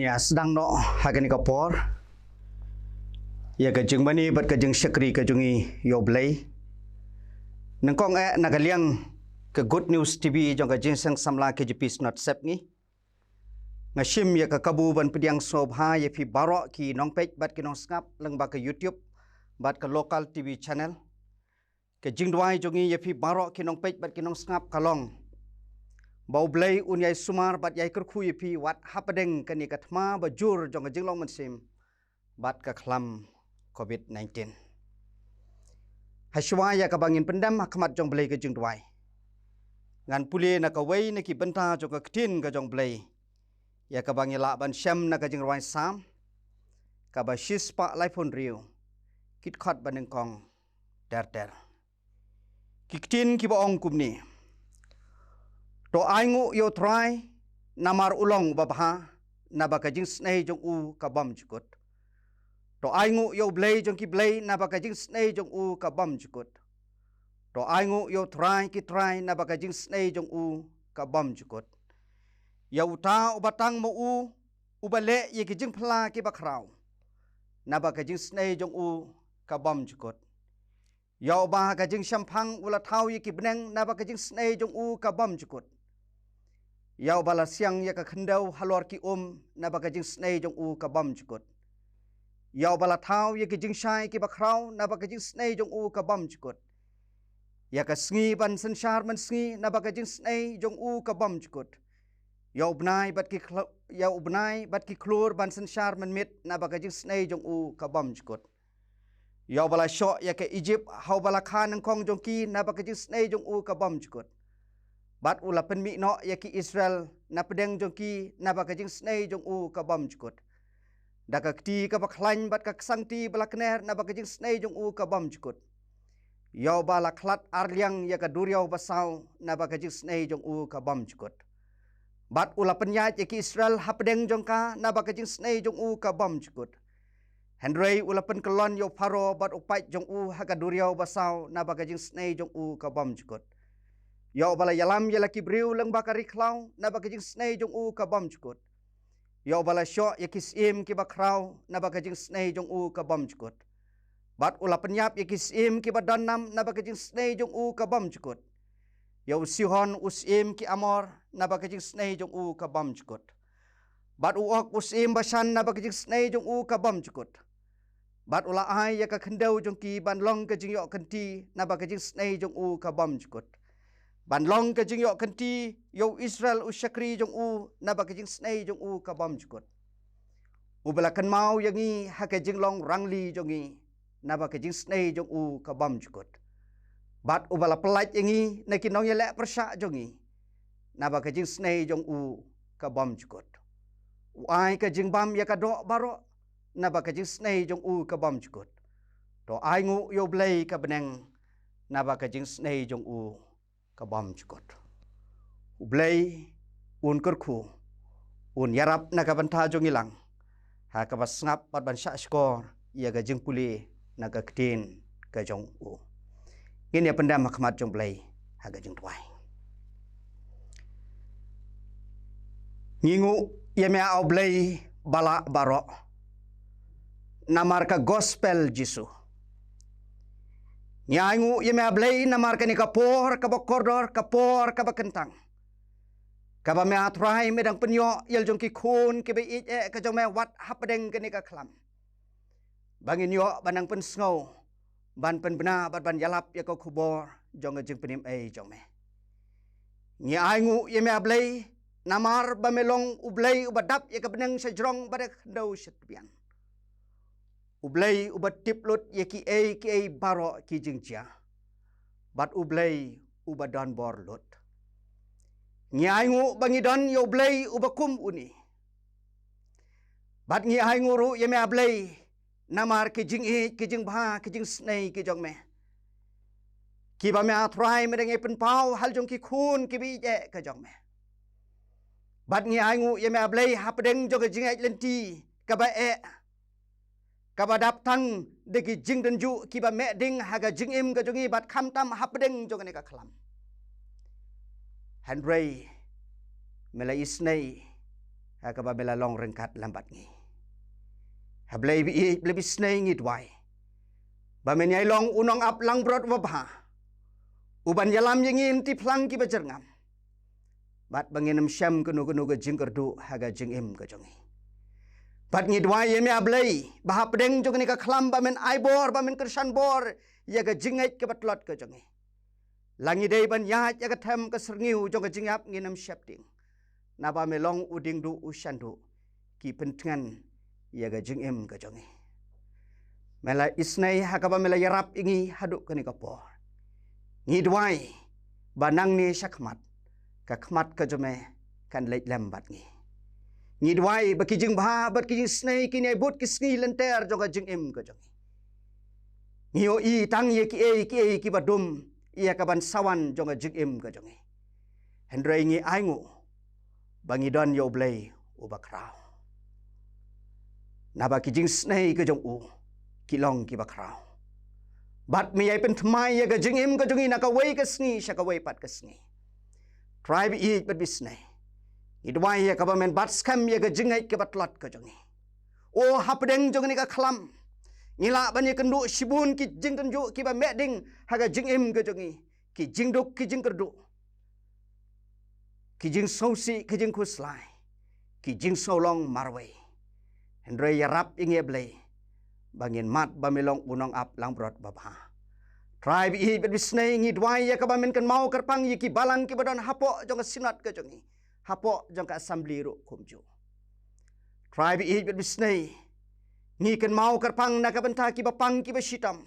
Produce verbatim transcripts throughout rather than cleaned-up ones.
Ïa sdang noh ha kane ka por ïa ka jingmane bad ka jingshakri ka jong ngi ïa U Blei. Nyngkong eh na ka liang ka Good News T V jong ka Jingïaseng Samla K J P Synod Sepngi, nga shim ïa ka kabu ban pdiang sngewbha ïa phi baroh ki nongpeit bad ki nongsngap lyngba ka YouTube bad ka local T V channel. Ka jingduwai jong ngi ïa phi baroh ki nongpeit bad ki nongsngap ka long ba U Blei un ïai sumar bad ïai kyrkhu ïa phi wat hapdeng kane ka thma ba jur jong ka jinglong mynsiem bad ka khlam covid nineteen. Hashwa ïa kaba ngin pyndem ha khmat jong U Blei ka jingduwai, ngan pule na kawei na ki bynta jong ka Ktien ka jong U Blei, ïa kaba ngi lah ban shem na ka Jingrwai Salm kaba shispah laiphew hynriew, ki dkhot ba nyngkong ter ter. Ki ktien kiba ong kumne: To ainguh ïa U Trai namar u long uba bha, naba ka jingisnei jong u ka bym jukut. To ainguh ïa U Blei jong ki blei, naba ka jingisnei jong u ka bym jukut. To ainguh ïa U Trai ki trai, naba ka jingisnei jong u ka bym jukut. Ïa uta uba tang ma u, uba leh ïa ki jingphylla kiba khraw, naba ka jingisnei jong u ka bym jukut. Ïa uba ha ka jingshemphang u la thaw ïa ki bneng, naba ka jingisnei jong u ka bym jukut. Ïa uba la siang ïa ka khyndew halor ki um, naba ka jingisnei jong u ka bym jukut. Ïa uba la thaw ïa ki jingshai kiba khraw, naba ka jingisnei jong u ka bym jukut. Ïa ka sngi ban synshar mynsngi, naba ka jingisnei jong u ka bym jukut. Ïa u bnai bad ki khlur, ïa u bnai bad ki khlur ban synshar mynmiet, naba ka jingisnei jong u ka bym jukut. Ïa uba la shoh ïa ka Ijipt ha uba la kha nyngkong jong ki, naba ka jingisnei jong u ka bym jukut. Bad u la pynmih noh ïa ki Israel na pdeng jong ki, naba ka jingisnei jong u ka bym jukut. Da ka kti kaba khlaiñ bad ka ksangti ba la kner, naba ka jingisnei jong u ka bym jukut. Ïa uba la khlad arliang ïa ka duriaw basaw, naba ka jingisnei jong u ka bym jukut. Bad u la pynïaid ïa ki Israel hapdeng jong ka, naba ka jingisnei jong u ka bym jukut. Hynrei u la pynkyllon ïa u Pharaoh bad u paid jong u ha ka duriaw basaw, naba ka jingisnei jong u ka bym jukut. Ïa uba la ïalam ïa la ki briew lyngba ka ri khlaw, naba ka jingisnei jong u ka bym jukut. Ïa uba la shoh ïa ki syiem kiba khraw, naba ka jingisnei jong u ka bym jukut. Bad u la pynïap ïa ki syiem kiba don nam, naba ka jingisnei jong u ka bym jukut. Ïa u Sihon u syiem ki Amor, naba ka jingisnei jong u ka bym jukut. Bad u Og u syiem Bashan, naba ka jingisnei jong u ka bym jukut. Bad u la ai ïa ka khyndew jong ki ban long ka jingïoh kynti, naba ka jingisnei jong u ka bym jukut. Ban long ka jingïoh kynti ïa u Israel u shakri jong u, naba ka jingisnei jong u ka bym jukut. Uba la kynmaw ïa ngi ha ka jinglong rangli jong ngi, naba ka jingisnei jong u ka bym jukut. Bad uba la pyllait ïa ngi na ki nongïaleh pyrshah jong ngi, naba ka jingisnei jong u ka bym jukut. U ai ka jingbam ïa ka doh baroh, naba ka jingisnei jong u ka bym jukut. To ainguh ïa U Blei ka bneng, naba ka jingisnei jong u ka bym jukut. U Blei un kyrkhu, un ïarap na ka bynta jong ngi lang ha kaba sngap bad ban shah shkor ïa ka jingpule na ka Ktien ka jong u. Ngin ïa pyndem ha khmat jong U Blei ha ka jingduwai. Ngi nguh ïa me, A Blei ba lah baroh, namar ka gospel Jisu. Ngi ainguh ïa me, A Blei, namar kane ka por kaba kordor, ka por kaba kyntang, kaba me, A Trai, me dang pynïoh ïa la jong ki khun kiba ïeit eh ka jong me wat hapdeng kane ka khlam, ba ngin ïoh ban nang pynsngew, ban pynbna bad ban ïalap ïa ka khubor jong ka jingpynim ei jong me. Ngi ainguh ïa me, A Blei, namar ba me long U Blei uba dap ïa ka bneng sha jrong bad ïa ka khyndew sha tbian. U Blei uba tip lut ïa kiei kiei baroh ki jingjia, bad U Blei uba don bor lut. Ngi ainguh ba ngi don ïa U Blei uba kum une. Bad ngi ainguh ruh ïa me, A Blei, namar ki jingïeit, ki jingbha, ki jingisnei ki jong me, kiba me, A Trai, me dang ïai pynpaw ha la jong ki khun kiba ïeit eh ka jong me. Bad ngi ainguh ïa me, A Blei, hapdeng jong ka jingïaid lynti kaba eh, kaba dap tang da ki jingdynjuh kiba meh ding ha ka jingim ka jong ngi bad khamtam hapdeng jong kane ka khlam. Hynrei me la isnei ha kaba me la long ryngkat lem bad ngi. Ha Blei ba ïeit, Blei ba isynei, ngi duwai ba men ïai long u nongap langbrot uba bha, u ban ïalam ïa ngi na ki phlang kiba jyrngam, bad ba ngin ym shem kano kano ka jingkyrduh ha ka jingim ka jong ngi. Bad ngi duwai ïa me, A Blei, ba hapdeng jong kane ka khlam ba men ai bor, ba men kyrshan bor ïa ka jingngeit kaba tlot ka jong ngi. La ngi dei ban ïaid ïa ka them ka syrngiew jong ka jingïap, ngin ym sheptieng, naba me long u diengduh u shanduh ki pyntngen ïa ka jingim ka jong ngi. Me la isynei ha kaba me la ïarap ïa ngi haduh kane ka por. Ngi duwai ba nangne shakhmat, ka khmat ka jong me kan leit lem bad ngi. Ngi duwai ba ki jingbha bad ki jingisynei kin ïai bud ki sngi lynter jong ka jingim ka jong ngi. Ngi ïohi tang ïa kiei kiei kiba dum ïa ka ban sa wan jong ka jingim ka jong ngi. Hynrei ngi ainguh ba ngi don ïa U Blei uba khraw, naba ki jingisynei ka jong u ki long kiba khraw. Bad me ïai pynthymmai ïa ka jingim ka jong ngi na kawei ka sngi sha kawei pat ka sngi. Trai ba ïeit bad ba isynei, ngi duwai ïa kaba men bat skhem ïa ka jingngeit kaba tlot ka jong ngi. O, hapdeng jong kane ka khlam, ngi lah ban ïakynduh shibun ki jingtynjuh kiba meh ding ha ka jingim ka jong ngi, ki jingduk, ki jingkyrduh, ki jingsngewsih, ki jingkhuslai, ki jingsngewlong marwei. Hynrei ïarap ïa ngi, A Blei, ba ngin mad ba me long u nongap langbrot ba bha. Trai ba ïeit bad ba isynei, ngi duwai ïa kaba men kynmaw kyrpang ïa ki balang kiba don hapoh jong ka Synod ka jong ngi, hapoh jong ka Assembly ruh kumjuh. Trai ba ïeit bad ba isynei, ngi kynmaw kyrpang na ka bynta kiba pang kiba shitom,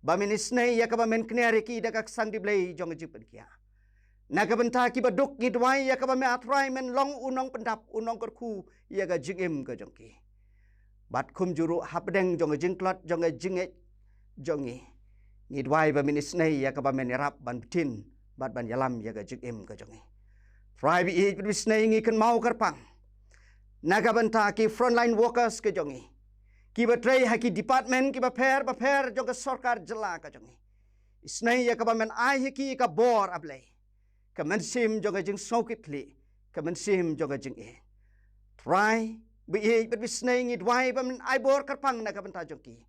ba men isynei ïa kaba men kner ïa ki da ka ksangdi Blei jong ka jingpynkhiah. Na ka bynta kiba duk, ngi duwai ïa kaba me, A Trai, men long u nongpyndap, u nongkyrkhu ïa ka jingim ka jong ki. Bad kumjuh ruh hapdeng jong ka jingtlot jong ka jingngeit jong ngi, ngi duwai ba men isynei ïa kaba men ïarap ban btin bad ban ïalam ïa ka jingim ka jong ngi. Trai ba ïeit bad ba isynei, ngi kynmaw kyrpang na ka bynta ki frontline workers ka jong ngi, kiba trei ha ki department kiba pher bapher jong ka sorkar jylla ka jong ngi. Isynei ïa kaba men ai ha ki ka bor, A Blei, ka mynsiem jong ka jingsngewkitkhlieh, ka mynsiem jong ka jingïeit. Trai ba ïeit bad ba isynei, ngi duwai ba men ai bor kyrpang na ka bynta jong ki,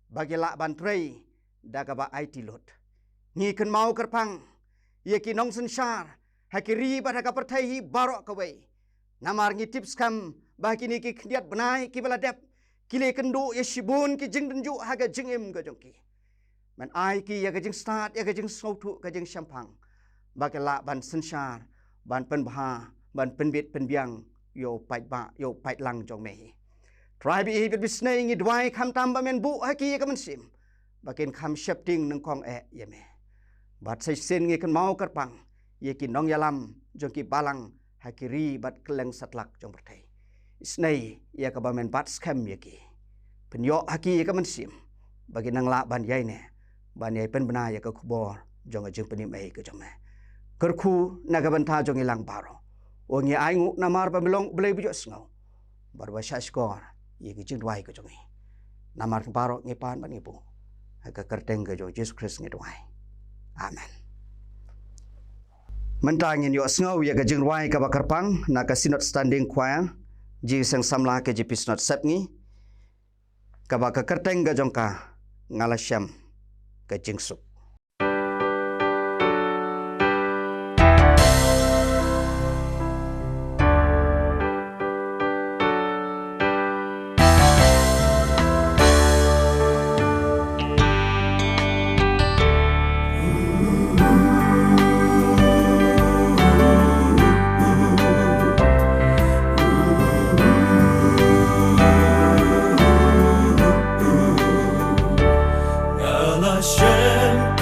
ba ki lah ban trei da kaba aiti lut. Ngi kynmaw kyrpang ïa ki nongsynshar ha ki ri bad ha ka pyrthei hi baroh kawei. Namar ngi tip skhem ba ha kine ki khyndiat bnai kiba la dep, ki la ïakynduh ïa shibun ki jingtynjuh ha ka jingim ka jong ki. Men ai ki ïa ka jingstad, ïa ka jingsngewthuh, ka jingshemphang, ba ki lah ban synshar, ban pynbha, ban pynbit pynbiang ïa u paidbah, ïa u paidlang jong me hi. Trai ba ïeit bad ba isynei, ngi duwai khamtam ba men buh ha ki ïa ka mynsiem ba kin kham sheptieng nyngkong eh ïa me. Bad sa shisien ngi kynmaw kyrpang ïa ki nongïalam jong ki balang ha ki ri bad kylleng satlak jong pyrthei. Isynei ïa kaba men bat skhem ïa ki, pynïoh ha ki ïa ka mynsiem ba kin nang lah ban ïaineh, ban ïai pynbna ïa ka khubor jong ka jingpynim ei ka jong me. Kyrkhu na ka bynta jong ngi lang baroh. O, ngi ainguh namar ba me long U Blei ba ïohsngew bad ba shahshkor ïa ki jingduwai ka jong ngi. Namar baroh ngi pan bad ngi buh ha ka kyrteng ka jong U Jisu Khrist ngi duwai. Amen. Mynta ngin ïohsngew ïa ka jingrwai kaba kyrpang na ka Synod Standing Choir, Jingïaseng Samla K J P Synod Sepngi, kaba ka kyrteng ka jong ka, Nga la shem ka jingsuk. Nga la shem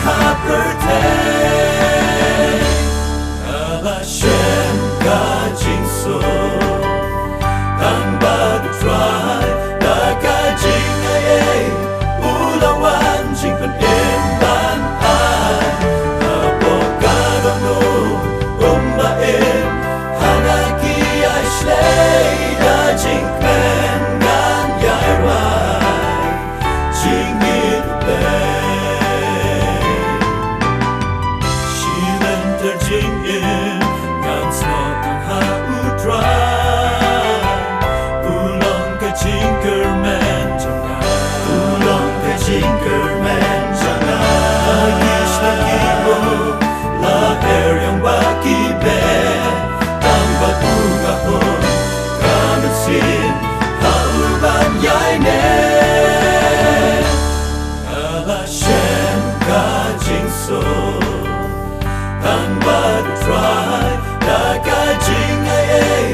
Ka pyrthei ka la shem ka jingsuk, tang ba U Trai da ka jingaiei u la wan jingpynim ban ai. Hapoh ka dohnud um ba im, ha nga ki ïai shlei da jingkmen ngan ïai rwai jingim U Blei. Shi lynter jingim ngan snoh tang ha U Trai. U long ka jingkyrmen jong nga, u long ka jingkyrmen jong nga. Ha ki shnong ki bun la er ïong ba ki beh, tang ba u ka hun ka mynsiem ha u ban ïaineh. Ka la shem ka jingsuk, tang ba U Trai da ka jingaiei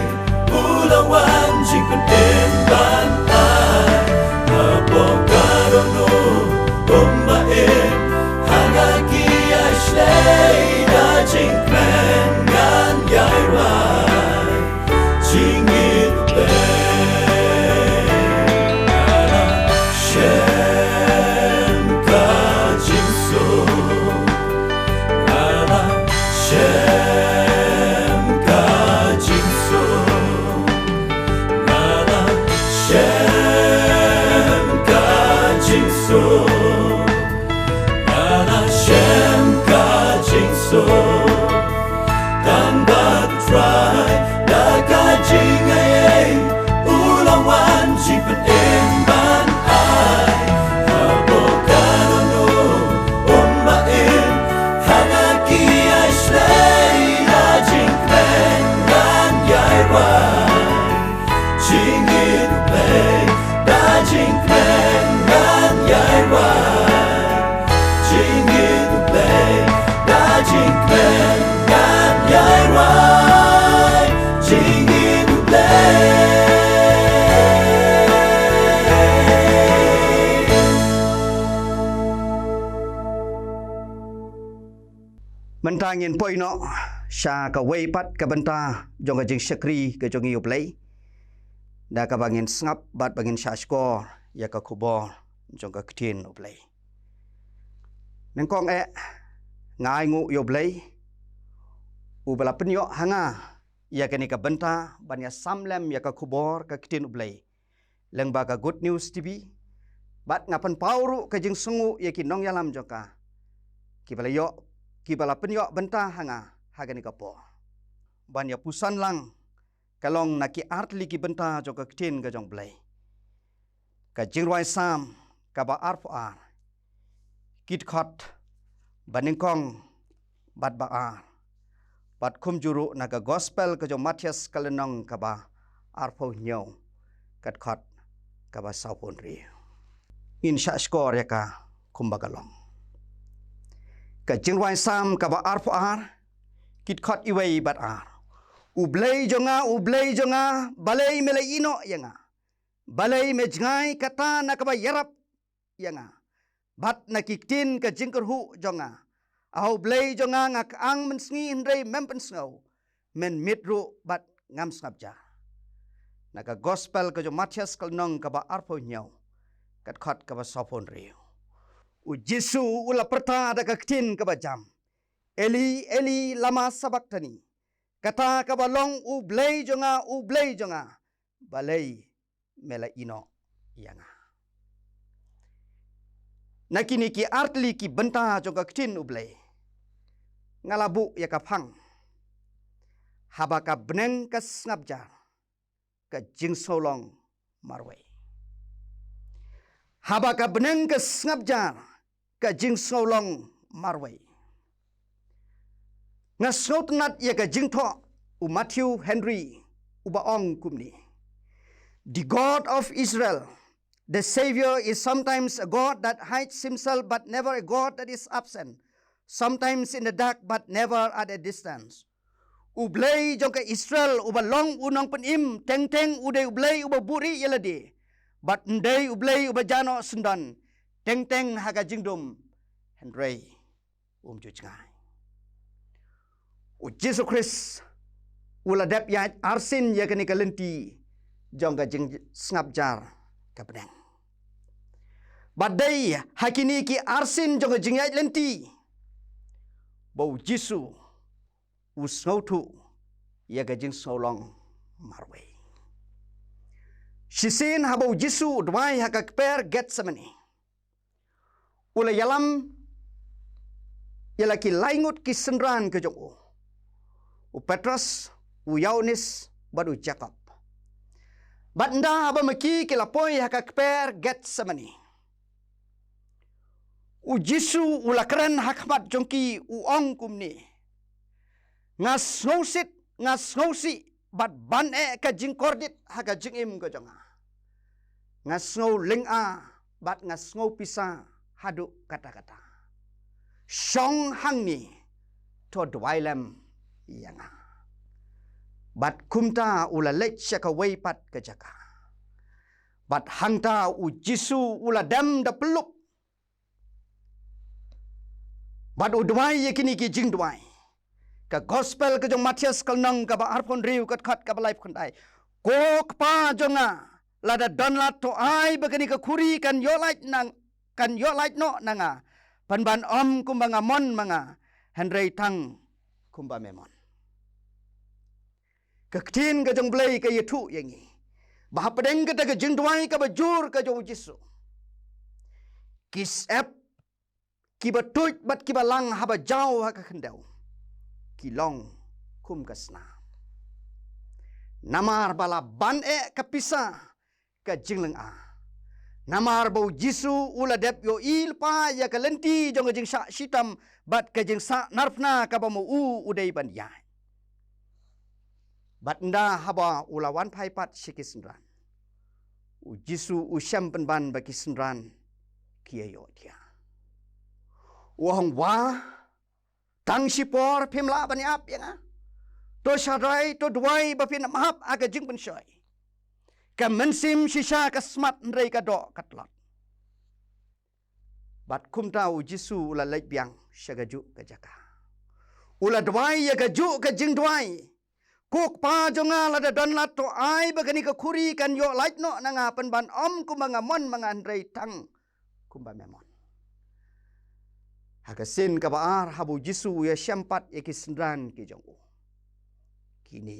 u la wan jingpynim ban ai. Hapoh ka dohnud um ba im, ha nga ki ïai shlei da jingkmen ngan ïai rwai jingim U Blei. Ka la shem ka jingsuk, ka la shem ka jingsuk, ka la shem ka jingsuk. Ka la shem ka jingsuk, tang ba U Trai da ka jingaiei u la wan jingpynim ban ai. Hapoh ka dohnud um ba im, ha nga ki ïai shlei da jingkmen ngan ïai rwai jingim U Blei, da jingkmen ngan ïai rwai jingim U Blei, da jingkmen ngan ïai rwai jingim U Blei. Mynta ngin poi noh sha kawei pat ka bynta jong ka jingshakri ka jong ngi ïa U Blei, da kaba ngin sngap bad ba ngin shahshkor ïa ka khubor jong ka ktien U Blei. Nyngkong eh, nga ainguh ïa U Blei uba la pynïoh ha nga ïa kane ka bynta ban ïa sam lem ïa ka khubor ka ktien U Blei lyngba ka Good News T V. Bad nga pynpaw ruh ka jingsngewnguh ïa ki nongïalam jong ka, kiba la ïoh, kiba la pynïoh bynta ha nga ha kane ka por, ban ïa puson lang ka long na ki artylli ki bynta jong ka ktien ka jong U Blei. Ka Jingrwai Salm kaba arphew ar, ki dkhot ba nyngkong bad ba ar, bad kumjuh ruh na ka Gospel ka jong u Mathaios ka lynnong kaba arphew hynñiew, ka dkhot kaba sawphew hynriew. Ngin shahshkor ïa ka kumba ka long. Ka Jingrwai Salm kaba arphew ar, ki dkhot iwei bad ar. U Blei jong nga, U Blei jong nga, balei me la ïehnoh ïa nga? Balei me jngai kata na kaba ïarap ïa nga bad na ki ktien ka jingkyrhuh jong nga? A U Blei jong nga, nga kyang mynsngi hynrei mem pynsngew, men miet ruh bad ngam sngap jar. Na ka Gospel ka jong u Mathaios ka lynnong kaba arphew hynñiew, ka dkhot kaba sawphew hynriew. U Jisu u la pyrta da ka ktien kaba jam, Eli, Eli, lama sabakthani? Kata kaba long, U Blei jong nga, U Blei jong nga, balei me la ïehnoh ïa nga? Na kine ki artylli ki bynta jong ka ktien U Blei, nga la buh ïa ka phang, haba ka bneng ka sngap jar, ka jingsngewlong marwei. Haba ka bneng ka sngap jar, ka jingsngewlong marwei. Nga sngewtynnat ïa ka jingthoh u Matthew Henry, uba ong kumne: The God of Israel, the Savior, is sometimes a God that hides himself but never a God that is absent, sometimes in the dark but never at a distance. U Blei jong ka Israel uba long u nongpynim teng teng u dei U Blei uba buhrieh ïa lade, bad um dei U Blei uba jah noh syndon teng teng ha ka jingdum, hynrei um ju jngai. U Jisu Khrist u la dep ïaid arsien ïa kane ka lynti jong ka jingsngap jar ka bneng. Bad dei ha kine ki arsien jong ka jingïaid lynti ba u Jisu u sngewthuh ïa ka jingsngewlong marwei. Shisien haba u Jisu u duwai ha ka kper Gethsemane, u la ïalam ïa la ki lai ngut ki synran ka jong u, u Petros, u Ïoannis bad u Jakob. Bad ynda haba ma ki ki la poi ha ka kper Gethsemane, u Jisu u la kren ha khmat jong ki, u ong kumne: Nga sngewsih, nga sngewsih bad ban eh ka jingkordit ha ka jingim ka jong nga. Nga sngew lynga bad nga sngew pisa haduh katta katta. Shong hangne, to duwai lem ïa nga. Bad kumta u la leit sha kawei pat ka jaka. Bad hangta u Jisu u la dem da pyllup bad u duwai ïa kine ki jingduwai. Ka Gospel ka jong u Mathaios ka lynnong kaba arphew hynriew, ka dkhot kaba laiphew khyndai: Ko Kpa jong nga, lada don lad to ai ba kane ka khuri kan ïoh lait nang, kan ïoh lait noh na nga, pynban ym kumba nga mon ma nga, hynrei tang kumba me mon. Ka ktien ka jong u Blei ka ïathuh ïa ngi ba hapdeng kata ka jingduwai kaba jur ka jong u Jisu, ki syep kiba tuid bad kiba lang haba jaw ha ka khyndew ki long kum ka sna. Namar ba la ban eh ka pisa ka jinglynga. Namar ba u Jisu u la dep ïohi lypa ïa ka lynti jong ka jingshah shitom bad ka jingsah narphna kaba ma u u dei ban ïaid. Bad ynda haba u la wan phai pat sha ki synran, u Jisu u shem pynban ba ki synran ki ïa ïohthiah. U ong, wa, tang shipor phim lah ban ïap ïa nga? To shadrai, to duwai ba phin ym hap ha ka jingpynshoi. Ka mynsiem shisha ka smat, hynrei ka doh ka tlot. Bad kumta u Jisu u la leit biang sha kajuh ka jaka. U la duwai ïa kajuh ka jingduwai: Ko Kpa jong nga, lada don lad to ai ba kane ka khuri kan ïoh lait noh na nga, pynban ym kumba nga mon ma nga, hynrei tang kumba me mon. Ha ka sien kaba ar, haba u Jisu u ïashem pat ïa ki synran ki jong u, kine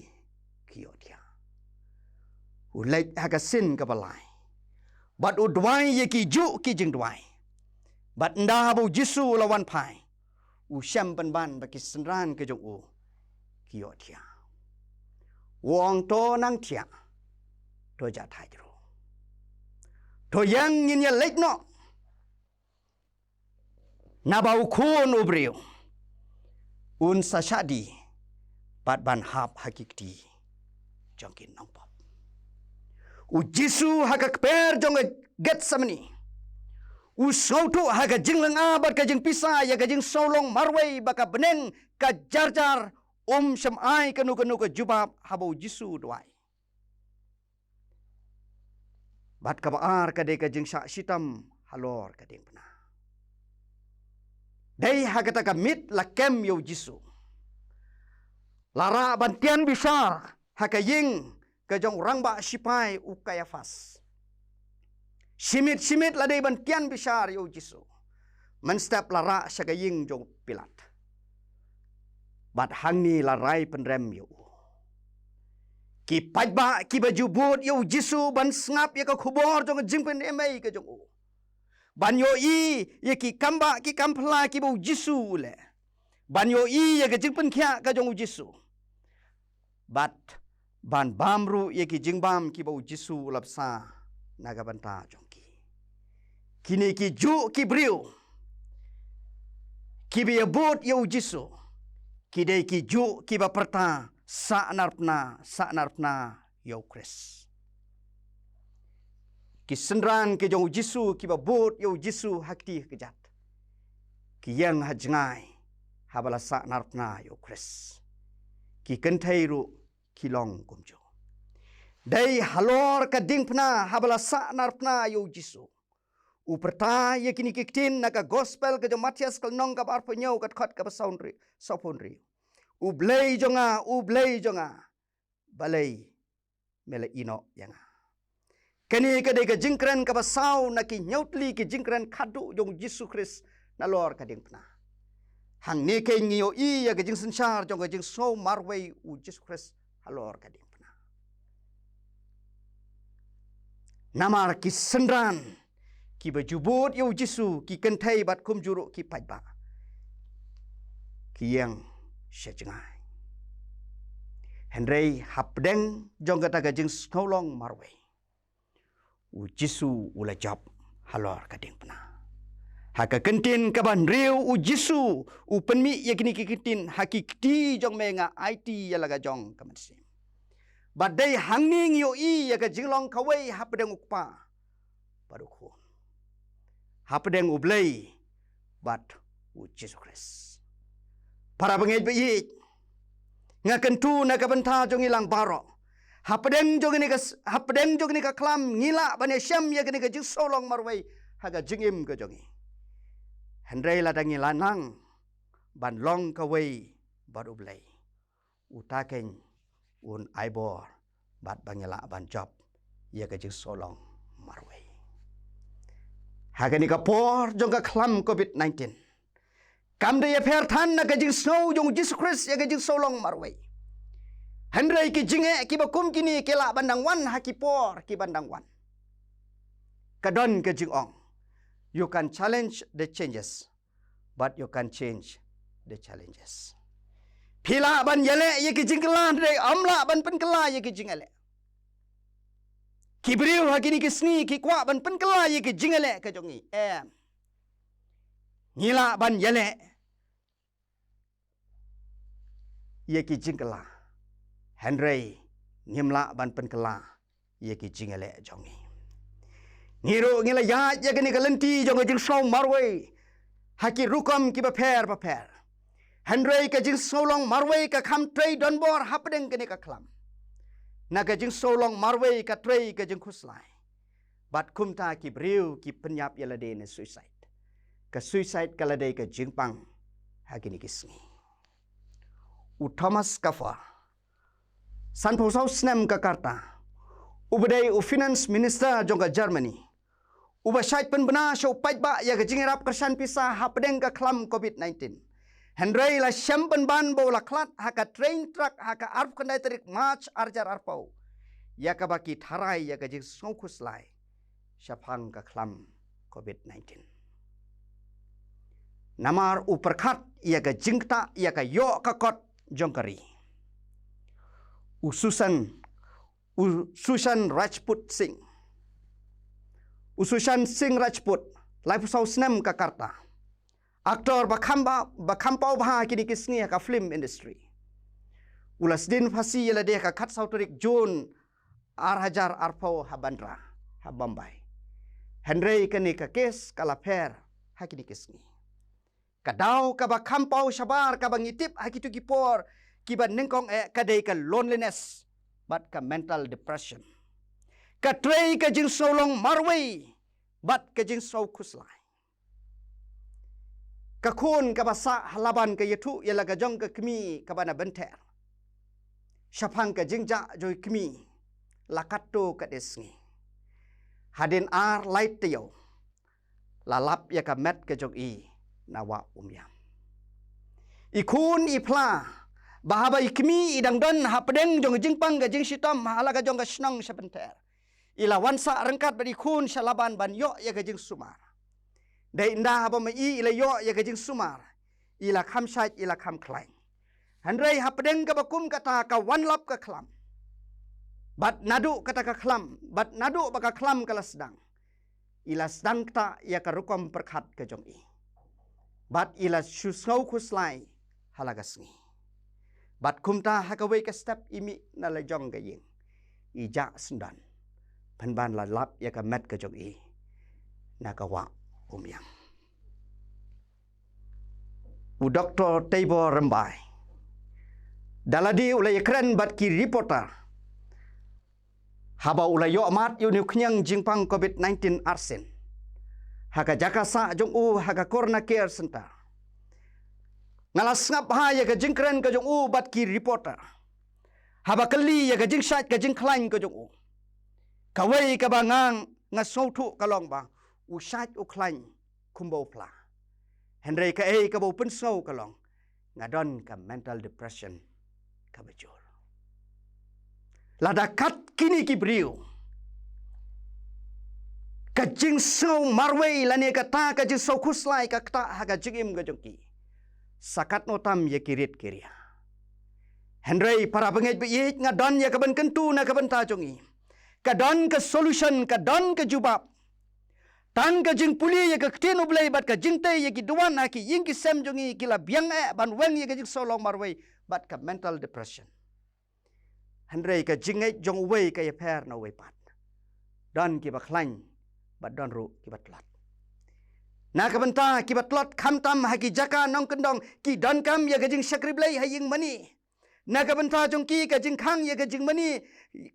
ki ïohthiah. U leit ha ka sien kaba lai bad u duwai ïa kijuh ki jingduwai. Bad ynda haba u Jisu u la wan phai, u shem pynban ba ki synran ki jong u ki ïohthiah. U ong, to nang thiah, to jah thait ruh. To ïeng, ngin ïa leit noh. Naba u Khun u briew un sa shah die bad ban hap ha ki kti jong ki nongpop. U Jisu ha ka kper jong ka Gethsemane u sngewthuh ha ka jinglynga bad ka jingpisa ïa ka jingsngewlong marwei ba ka bneng ka jar jar, um shym ai kano kano ka jubab haba u Jisu u duwai. Bad kaba ar ka dei ka jingshah shitom halor ka diengphna. Dei ha kata ka miet la kem ïa u Jisu, la rah ban tian bishar ha ka ïing ka jong u rangbah shipai u Kaiaphas. Shi miet shi miet la dei ban tian bishar ïa u Jisu. Mynstep la rah sha ka ïing jong u Pilat. Bad hangne la rai pynrem ïa u. Ki paidbah kiba ju bud ïa u Jisu ban sngap ïa ka khubor jong ka jingpynim ei ka jong u, ban ïohi ïa ki kambah ki kamphylla kiba u Jisu u leh, ban ïohi ïa ka jingpynkhiah ka jong u Jisu, bad ban bam ruh ïa ki jingbam kiba u Jisu u la bsa na ka bynta jong ki. Kine kijuh ki briew kiba ïa bud ïa u Jisu ki dei kijuh kiba pyrta, sahnarphna, sahnarphna ïa u Khrist. Ki synran ki jong u Jisu kiba bud ïa u Jisu ha kti ha kjat ki ïeng ha jngai haba la sahnarphna ïa u Khrist. Ki kynthei ruh ki long kumjuh. Dei halor ka diengphna haba la sahnarphna ïa u Jisu, U pyrta ïa kine ki ktien na ka gospel ka jong Mathaios ka lynnong kaba arphew hynñiew ka dkhot kaba saw hynriew, saw phew hynriew. U Blei jong nga, u Blei jong nga, balei me la ïehnoh ïa nga. Kane ka dei ka jingkren kaba saw na ki hynñiew tylli ki jingkren khadduh jong u Jisu Khrist nalor ka diengphna. Hangne keiñ ngi ïohi ïa ka jingsynshar jong ka jingsngew marwei u Jisu Khrist halor ka diengphna. Namar ki synran kiba ju bud ïa u Jisu ki kynthei bad kumjuh ruh ki paidbah ki ïeng sha jngai. Hynrei hapdeng jong kata ka jingsngewlong marwei, u Jisu u la jop halor ka diengphna. Ha ka kyntien kaba hynriew u Jisu u pynmih ïa kine ki kyntien, ha ki kti jong me nga aiti ïa la ka jong ka mynsiem. Bad dei hangne ngi ïohi ïa ka jinglong kawei hapdeng u Kpa bad u Khun, hapdeng u Blei bad u Jisu Khrist. Para bangeit ba ïeit, nga kyntu na ka bynta jong ngi lang baroh. Hapdeng jong kane ka s-, hapdeng jong kane ka khlam ngi lah ban ïashem ïa kane ka jingsngewlong marwei ha ka jingim ka jong ngi. Hynrei lada ngi la nang ban long kawei bad u Blei, uta keiñ un ai bor bad ba ngi lah ban jop ïa ka jingsngewlong marwei. Ha kane ka por jong ka khlam covid nineteen, kam da ïapher than na ka jingsngew jong u Jisu Khrist ïa ka jingsngewlong marwei. Hynrei ki jingeh kiba kum kine ki lah ban dang wan ha ki por kiban dang wan. Ka don ka jingong, you can challenge the changes, but you can change the challenges. Phi lah ban ïaleh ïa ki jingkylla, hynrei ym lah ban pynkylla ïa ki jingïaleh. Ki briew ha kine ki sngi ki kwah ban pynkylla ïa ki jingïaleh ka jong ngi. Em. Ngi lah ban ïaleh ïa ki jingkylla, hynrei ngim lah ban pynkylla ïa ki jingïaleh jong ngi. Ngi ruh ngi la ïaid ïa kane ka lynti jong ka jingsngew marwei ha ki rukom kiba pher bapher. Hynrei ka jingsngewlong marwei ka kham trei donbor hapdeng kane ka khlam. Na ka jingsngewlong marwei ka trei ka jingkhuslai. Bad kumta ki briew ki pynïap ïa lade ne suicide. Ka suicide ka la dei ka jingpang ha kine ki sngi. U Thomas Kaffer, sanphew saw snem ka rta, uba dei u finance minister jong ka Germany, uba shait pynbna sha u paidbah ïa ka jingïarap kyrshan pisa hapdeng ka khlam covid nineteen. Hynrei la shem pynban ba u la khlad ha ka train track ha ka arphew khyndai tarik March arhajar arphew, ïa kaba ki tharai ïa ka jingsngewkhuslai shaphang ka khlam covid nineteen. Namar u pyrkhat ïa ka jingktah ïa ka ïoh ka kot jong ka ri. U Susan, u Susan Rajput Singh. U Susan Singh Rajput, laiphew saw snem ka rta. Actor ba kham ba, ba kham paw bha ha kine ki sngi ha ka film industry. U la sdien phasi ïa lade ha ka khatsaw tarik June arhajar arphew ha Bandra, ha Bombay. Hynrei kane ka case ka la pher ha kine ki sngi. Ka daw kaba kham paw shabar kaba ngi tip ha kito ki por kiba nyngkong eh ka dei ka loneliness bad ka mental depression. Ka trei ka jingsngewlong marwei bad ka jingsngewkhuslai. Ka khun kaba sah ha Laban ka ïathuh ïa la ka jong ka kmie kaba na bynta shaphang ka jingjah jong i kmie la katto katne sngi. Hadien ar lai taïew la lap ïa ka met ka jong i na wah umïam. I khun i phla ba haba i kmie i dang don hapdeng jong ka jingpang ka jingshitom ha la ka jong ka shnong sha bynta, i la wan sah ryngkat bad i khun sha Laban ban ïoh ïa ka jingsumar. Dei ynda haba ma i i la ïoh ïa ka jingsumar, i la kham shait, i la kham khlaiñ. Hynrei hapdeng kaba kum kata ka wan lap ka khlam. Bad naduh kata ka khlam, bad naduh ba ka khlam ka la sdang, i la sdang ktah ïa ka rukom pyrkhat ka jong i. Bad i la shu sngewkhuslai ha la ka sngi. Bad kumta ha kawei ka step i mih na la jong ka ïing, i jah syndon, pynban la lap ïa ka met ka jong i na ka wah umïam. U Doktor Teibor Rymbai, da lade u la ïakren bad ki reporter haba u la ïoh mad ïa une u khñiang jingpang covid nineteen arsien. ha ka jaka sah jong u ha ka Corona Care Center. Nga la sngap ha ïa ka jingkren ka jong u bad ki reporter. Haba kylli ïa ka jingshait ka jingkhlaiñ ka jong u, kawei kaba nga nga sngewthuh ka long ba u shait u khlaiñ kumba u phla. Hynrei kaei kaba u pynsngew ka long nga don ka mental depression kaba jur. Lada kat kine ki briew ka jingsngew marwei lane kata ka jingsngew khuslai ka ktah ha ka jingim ka jong ki, sa katno tam ïa ki rit ki ria. Hynrei para bangeit ba ïeit, nga don ïa ka ban kyntu na ka bynta jong ngi. Ka don ka solution, ka don ka jubab. Tang ka jingpule ïa ka ktien U Blei bad ka jingtei ïa ki duwan ha ki ïing ki sem jong ngi, ki la biang eh ban weng ïa ka jingsngew long marwei bad ka mental depression. Hynrei ka jingngeit jong uwei ka ïapher na uwei pat. Don kiba khlaiñ bad don ruh kiba tlot. Na ka bynta kiba tlot, khamtam ha ki jaka nongkyndong, ki donkam ïa ka jingshakri Blei ha ïing mane. Na ka bynta jong ki, ka jingkhang ïa ka jingmane,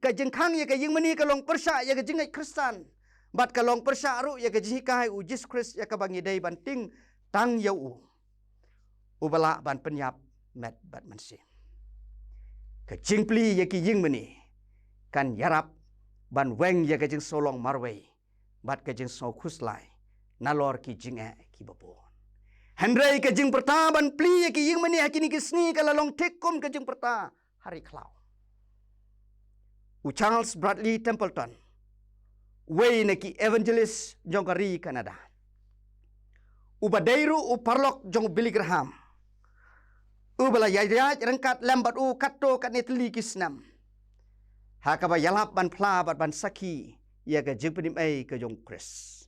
ka jingkhang ïa ka ïing mane ka long pyrshah ïa ka jingngeit Khristan. Bad ka long pyrshah ruh ïa ka jinghikai U Jisu Khrist ïa kaba ngi dei ban tieng tang ïa u, uba lah ban pynïap met bad mynsiem. Ka jingplie ïa ki ïing mane kan ïarap ban weng ïa ka jingsngew long marwei bad ka jingsngew khuslai nalor ki jingeh kiba bun. Hynrei ka jingpyrta ban plie ïa ki ïing mane ha kine ki sngi ka la long thik kum ka jingpyrta ha ri khlaw. U Charles Bradley Templeton, uwei na ki evangelist jong ka ri Canada, uba dei ruh u paralok jong u Billy Graham, uba la ïaid ryngkat lem bad u katto katne tylli ki snem ha kaba ïalap ban phla bad ban sakhi ïa ka jingpynim ei ka jong U Khrist.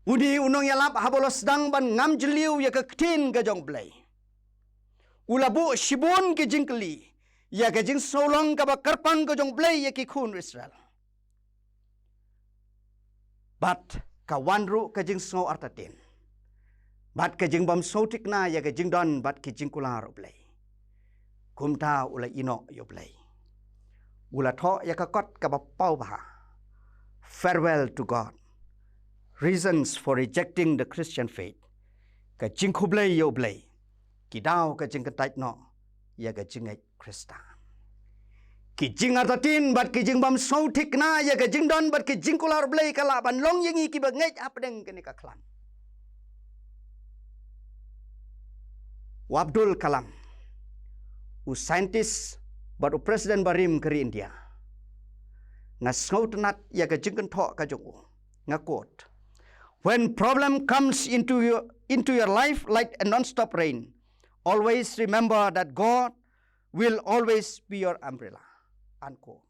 Une u nongïalap haba u la sdang ban ngam jylliew ïa ka ktien ka jong U Blei, u la buh shibun ki jingkylli ïa ka jingsngew long kaba kyrpang ka jong U Blei ïa ki khun Israel. Bad ka wan ruh ka jingsngew artatien bad ka jingbymsngewthikna ïa ka jingdon bad ki jingkular U Blei. Kumta u la ïehnoh ïa U Blei. U la thoh ïa ka kot kaba paw bha, Farewell to God, Reasons for Rejecting the Christian Faith. Ka jingkhublei ïa U Blei, ki daw ka jingkyntait noh ïa ka jingngeit Khristan. Ki jingartatien bad ki jingbymsngewthikna ïa ka jingdon bad ki jingkular U Blei ka lah ban long ïa ngi kiba ngeit hapdeng kane ka khlam. U Abdul Kalam, u scientist bad u president barim ka ri India, nga sngewtynnat ïa ka jingkynthoh ka jong u. Nga quote, "When problem comes into your, into your life like a non-stop rain, always remember that God will always be your umbrella." Unquote.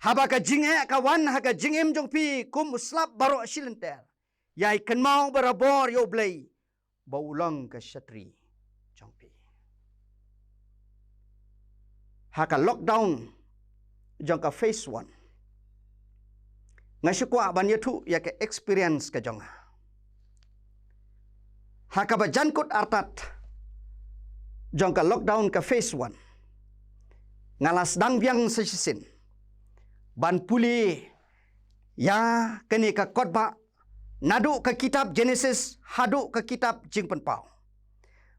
Haba ka jingeh ka wan ha ka jingim jong phi kum u slap baroh shilynter, ïai kynmaw barabor ïa U Blei ba u long ka shatri jong phi. Ha ka lockdown jong ka phase one, nga shu kwah ban ïathuh ïa ka experience ka jong nga. Ha kaba jan kut artat jong ka lockdown ka phase one, nga la sdang biang sa shisien ban pule ïa kane ka kot ba naduh ka kitab Genesis haduh ka kitab Jingpynpaw.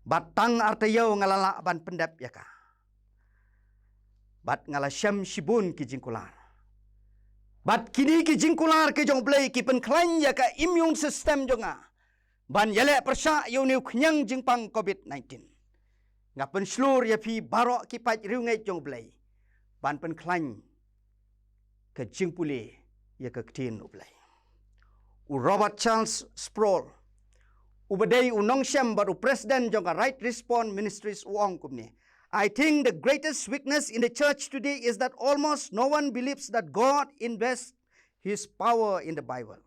Bad tang arta ïew nga la lah ban pyndep ïa ka. Bad nga la shem shibun ki jingkular. Bad kine ki jingkular ki jong U Blei ki pynkhlaiñ ïa ka immune system jong nga ban ïaleh pyrshah ïa une u khñiang jingpang covid nineteen. Nga pynshlur ïa phi baroh ki paid riewngeit jong U Blei ban pynkhlaiñ ka jingpule ïa ka ktien U Blei. U Robert Charles Sproul, uba dei u nongshem bad u president jong ka Right Response Ministries, u ong kumne, "I think the greatest weakness in the church today is that almost no one believes that God invests his power in the Bible.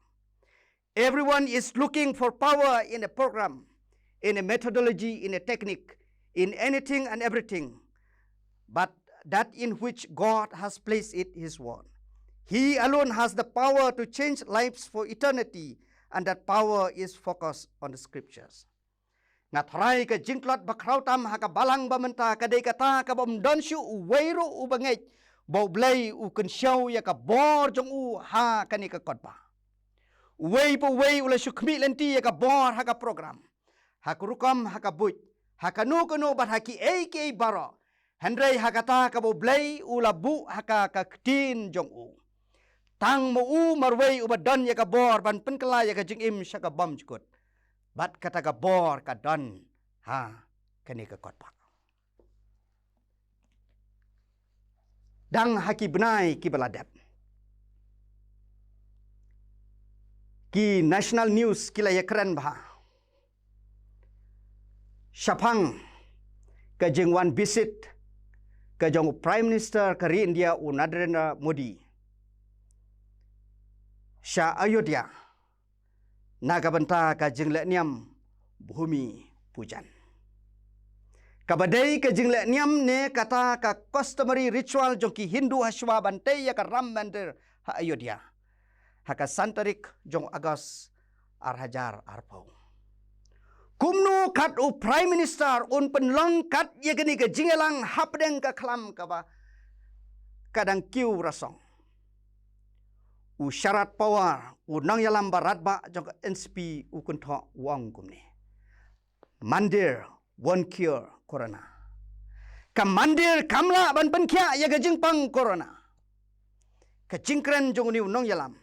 Everyone is looking for power in a program, in a methodology, in a technique, in anything and everything, but that in which God has placed it, His Word. He alone has the power to change lives for eternity, and that power is focused on the Scriptures." Nga tharai ka jingtlot ba khraw tam ha ka balang ba mynta ka dei kata kaba ym don shuh uwei ruh uba ngeit ba U Blei u kynshew ïa ka bor jong u ha kane ka kot ba. Uwei pa uwei u la shu khmih lynti ïa ka bor ha ka program, ha ka rukom, ha ka buit, ha kano kano bad ha kiei kiei baroh. Hynrei ha kata kaba U Blei u la buh ha ka, ka ktien jong u, tang ma u marwei uba don ïa ka bor ban pynkylla ïa ka jingim sha ka bymjukut. Bad kata ka bor ka don ha kane ka kot ba dang ha ki bnai kiba la dep, ki national news ki la ïakren bha shaphang ka jingwan visit ka jong u Prime Minister ka ri India, u Narendra Modi, sha Ayodhya na ka bynta ka jingleh niam Bhumi Pujan, kaba dei ka jingleh niam ne kata ka customary ritual jong ki Hindu hashwa ban tei ïa ka Ram Mandir ha Ayodhya, ha ka san tarik jong August ar hajar arphew. Kumno kat u Prime Minister un pynlong kat ïa kane ka jingïalang hapdeng ka khlam kaba ka dang kiew rasong? U Sharad Pawar, u nongïalam ba radbah jong ka N C P, u kynthoh, u ong kumne: Mandir won't cure corona. Ka mandir kam lah ban pynkhiah ïa ka jingpang corona. Ka jingkren jong une u nongïalam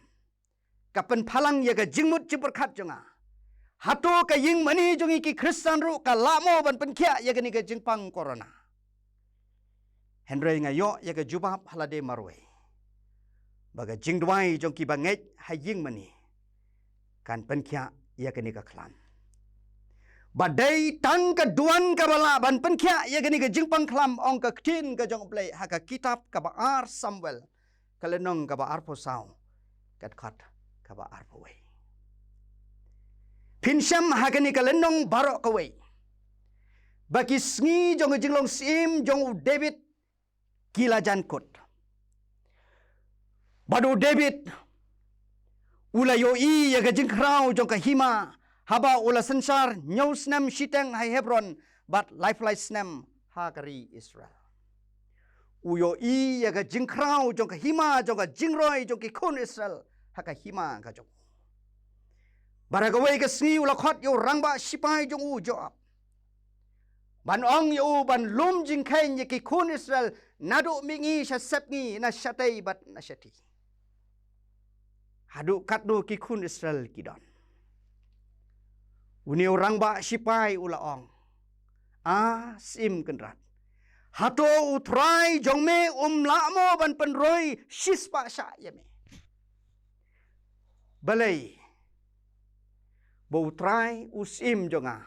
ka pynpaw lang ïa ka jingmut jingpyrkhat jong nga. Hato ka ïing mane jong ngi ki Khristan ruh ka lah mo ban pynkhiah ïa kane ka jingpang corona? Hynrei nga ïoh ïa ka jubab ha lade marwei ba ka jingduwai jong kiba ngeit ha ïing mane kan pynkhiah ïa kane ka khlam. Ba dei tang ka duwan kaba lah ban pynkhiah ïa kane ka jingpang khlam, ong ka ktien ka jong U Blei ha ka kitab kaba ar Samuel, ka lynnong kaba arphew saw, ka dkhot kaba arphew wei. Phin shem ha kane ka lynnong baroh kawei ba ki sngi jong ka jinglong syiem jong u David ki la jan kut. Bad u David u la ïohi ïa ka jingkhraw jong ka hima haba u la synshar hynñiew snem shiteng ha Hebron bad laiphew lai snem ha ka ri Israel. U ïohi ïa ka jingkhraw jong ka hima jong ka jingroi jong ki khun Israel ha ka hima ka jong u. Bad ha kawei ka sngi u la khot ïa u rangbah shipai jong u Joab ban ong ïa u ban lum jingkheiñ ïa ki khun Israel naduh mihngi sha sepngi, na shatei bad na shathie, haduh katno ki khun Israel ki don. Une u rangbah shipai u la ong: A Syiem Kynrad, hato U Trai jong me um lah mo ban pynroi shispah shah ïa me? Balei ba U Trai, U Syiem jong nga,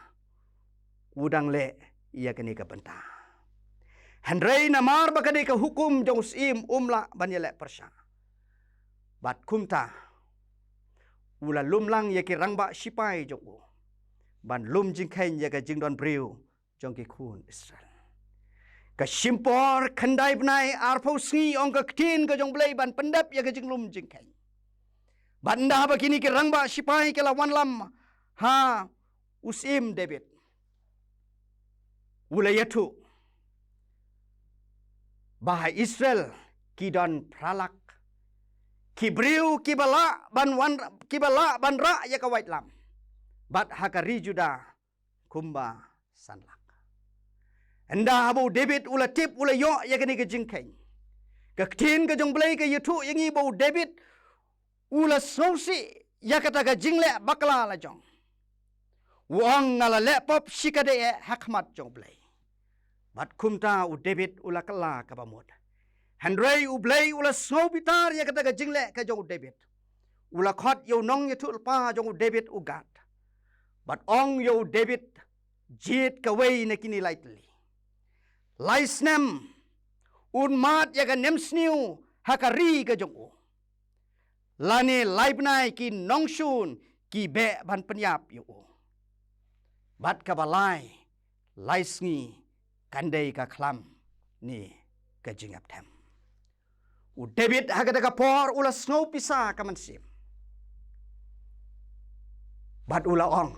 u dang leh ïa kane ka bynta? Hynrei namar ba ka dei ka hukum jong u syiem, um lah ban ïaleh pyrshah. Bad kumta u la lum lang ïa ki rangbah shipai jong u ban lum jingkheiñ ïa ka jingdonbriew jong ki khun Israel. Ka shim por khyndai bnai arphew sngi, ong ka ktien ka jong U Blei, ban pyndep ïa ka jinglum jingkheiñ. Bad ynda ba kine ki rangbah shipai ki la wanlam ha u Syiem David, u la ïathuh ba ha Israel ki don phra lak ki briew kiba lah ban wan, kiba lah ban rah ïa ka waitlam, bad ha ka ri Juda kumba san lak. Ynda haba u David u la tip, u la ïoh ïa kane ka jingkheiñ, ka ktien ka jong U Blei ka ïathuh ïa ngi ba u David u la sngewsih ïa kata ka jingleh bakla la jong. U ong, nga la leh pop shikatdei eh ha khmat jong U Blei. Bad kumta u David u la kylla kaba mut. Hynrei U Blei u la sngewbitar ïa kata ka jingleh ka jong u David. U la khot ïa u nongïathuhlypa jong u David, u Gad, bad ong ïa u David, jied kawei na kine lai tylli. Lai snem un mad ïa ka nemsniew ha ka ri ka jong u, lane lai bnai ki nongshun ki beh ban pynïap ïa u. Bad kaba lai, lai sngi kan dei ka khlam ne ka jingïapthem. U David ha kata ka por u la sngew pisa ka mynsiem, bad u la ong,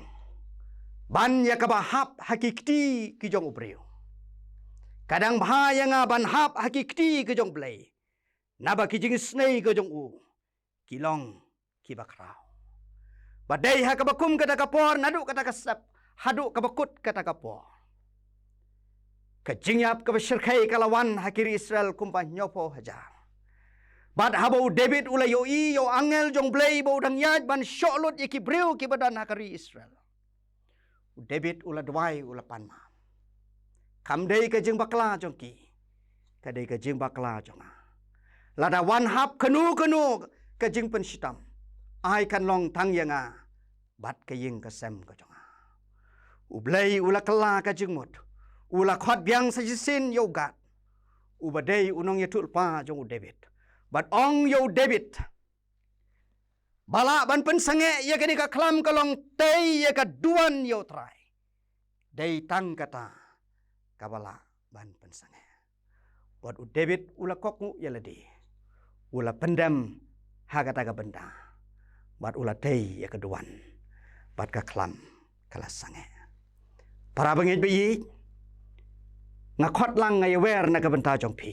ban ïa kaba hap ha ki kti ki jong u briew, ka dang bha ïa nga ban hap ha ki kti ki jong U Blei, naba ki jingisynei ki jong u ki long kiba khraw. Ba dei ha kaba kum kata ka por, naduh kata ka step haduh kaba kut kata ka por, ka jingïap kaba shyrkhei ka la wan ha ki ri Israel kumba hynñiewphew hajar. Bad haba u David u la ïohi ïa u angel jong Blei ba u dang ïaid ban shoh lut ïa ki briew kiba don ha ka ri Israel, u David u la duwai, u la pan ma, kam dei ka jingbakla jong ki, ka dei ka jingbakla jong nga. Lada wan hap kano kano ka jingpynshitom, ai kan long tang ïa nga bad ka ïing ka sem ka jong nga. U Blei u la kylla ka jingmut, u la khot biang sa shisien ïa u Gad, uba dei u nongïathuhlypa jong u David, bad ong ïa u David, ba lah ban pynsangeh ïa kane ka khlam ka long tei ïa ka duwan ïa u Trai. Dei tang kata kaba lah ban pynsangeh. Bad u David u la kohnguh ïa lade, u la pyndem ha kata ka bynta, bad u la tei ïa ka duwan, bad ka khlam ka la sangeh. Para bangeit ba ïeit, nga khot lang, nga ïawer na ka bynta jong phi.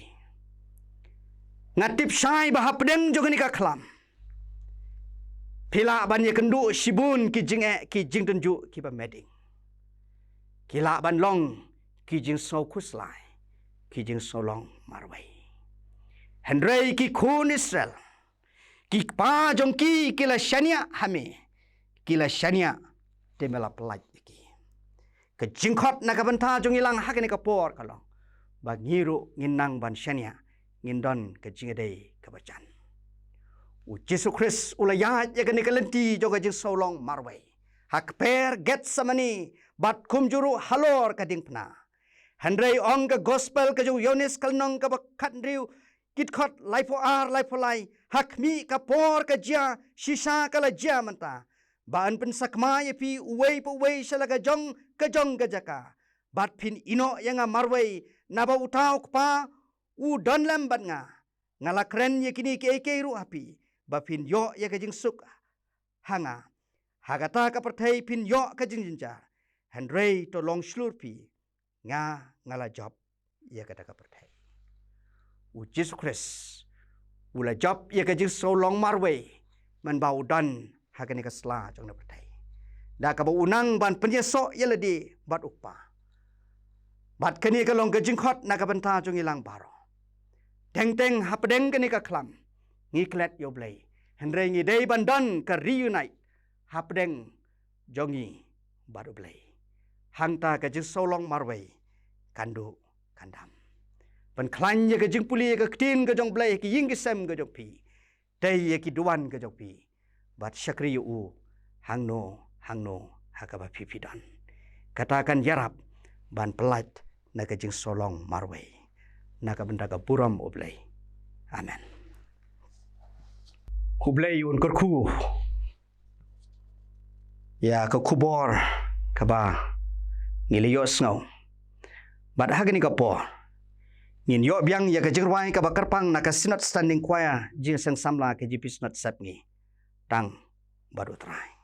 Nga tip shai ba hapdeng jong kane ka khlam, phi lah ban ïakynduh shibun ki jingeh, ki jingtynjuh kiba meding. Ki lah ban long ki jingsngewkhuslai, ki jingsngewlong marwei. Hynrei ki khun Israel, ki kpa jong ki, ki la shaniah ha me, ki la shaniah, te me la pyllait ïa ki. Ka jingkhot na ka bynta jong ngi lang ha kane ka por ka long ba ngi ruh ngin nang ban shaniah, ngin don ka jingïadei kaba jan. U Jisu Khrist u la ïaid ïa kane ka lynti jong ka jingsngewlong marwei ha kper Gethsemane, bad kumjuh ruh halor ka diengphna. Hynrei ong ka gospel ka jong u Ïoannis ka lynnong kaba khathynriew, ki dkhot laiphew ar, laiphew lai, ha khmih ka por ka jia, shisha ka la jia mynta, ba yn pynsakma ïa phi uwei pa uwei sha la ka jong ka jong ka jaka, bad phin ïehnoh ïa nga marwei, naba uta u Kpa u don lem bad nga. Nga la kren ïa kine kiei kiei ruh ha phi, ba phin ïoh ïa ka jingsuk ha nga. Ha kata ka pyrthei phin ïoh ka jingjynjar, hynrei to long shlur phi, nga, nga la jop ïa kata ka pyrthei. U Jisu Khrist u la jop ïa ka jingsngewlong marwei, mynba u don ha kane ka sla jong ka pyrthei, da kaba u nang ban pynïasoh ïa lade bad u Kpa. Bad kane ka long ka jingkhot na ka bynta jong ngi lang baroh. Teng teng hapdeng kane ka khlam ngi klet ïa u Blei, hynrei ngi dei ban don ka reunite hapdeng jong ngi bad u Blei. Hangta ka jingsngewlong marwei kan duh kan dam. Pynkhlaiñ ïa ka jingpule ïa ka ktien ka jong u Blei ha ki ïing ki sem ka jong phi, tei ïa ki duwan ka jong phi, bad shakri ïa u hangno hangno ha kaba phi phi don. Kata kan ïarap ban pyllait na ka jingsngewlong marwei, na ka bynta ka burom u Blei. Amen. U Blei un kyrkhu ïa ka khubor kaba ngi la ïohsngew. Bad ha kane ka por ngin ïoh biang ïa ka jingrwai kaba kyrpang na ka Synod Standing Choir, Jingïaseng Samla K J P Synod Sepngi. Tang bad u Trai.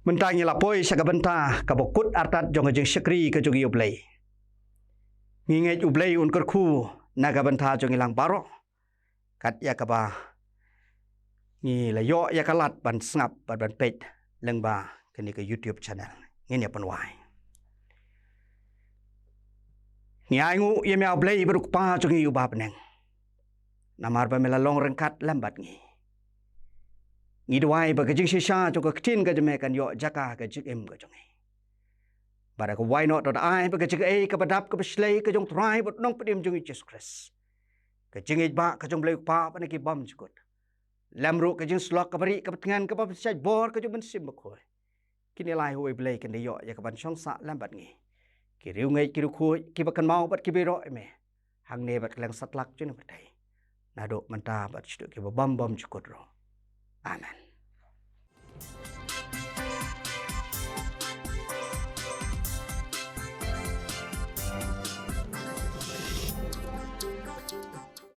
Mynta ngi la poi sha ka bynta kaba kut artat jong ka jingshakri ka jong ngi ïa U Blei. Ngi ngeit U Blei un kyrkhu na ka bynta jong ngi lang baroh, kat ïa kaba ngi la ïoh ïa ka lad ban sngap bad ban peit lyngba kane ka YouTube channel. Ngin ïa pynwai. Ngi ainguh ïa me, ah Blei, bad U Kpa jong ngi uba ha bneng, namar ba me la long ryngkat lem bad ngi. Ngi duwai ba ka jingshisha jong ka ktien ka jong me kan ïoh jaka ha ka jingim ka jong ngi. Bad ka wai noh to da ai ba ka jingaiei kaba dap kaba shlei ka jong U Trai bad U Nongpynim jong ngi Jisu Khrist, ka jingïeit ba ka jong U Blei U Kpa bad na ki bymjukut, lem ruh ka jingsyllok kaba rieh kaba tngen kaba pynshait bor ka jong U Mynsiem Bakhuid, kine lai, ah Blei, kin da ïoh ïa ka ban shong sah lem bad ngi, ki riewngeit ki riewkhuid, kiba kynmaw bad kiba ïaroh ïa me, hangne bad kylleng satlak jong ngi batai, naduh mynta bad shaduh kiba bym bymjukut ruh. Amen.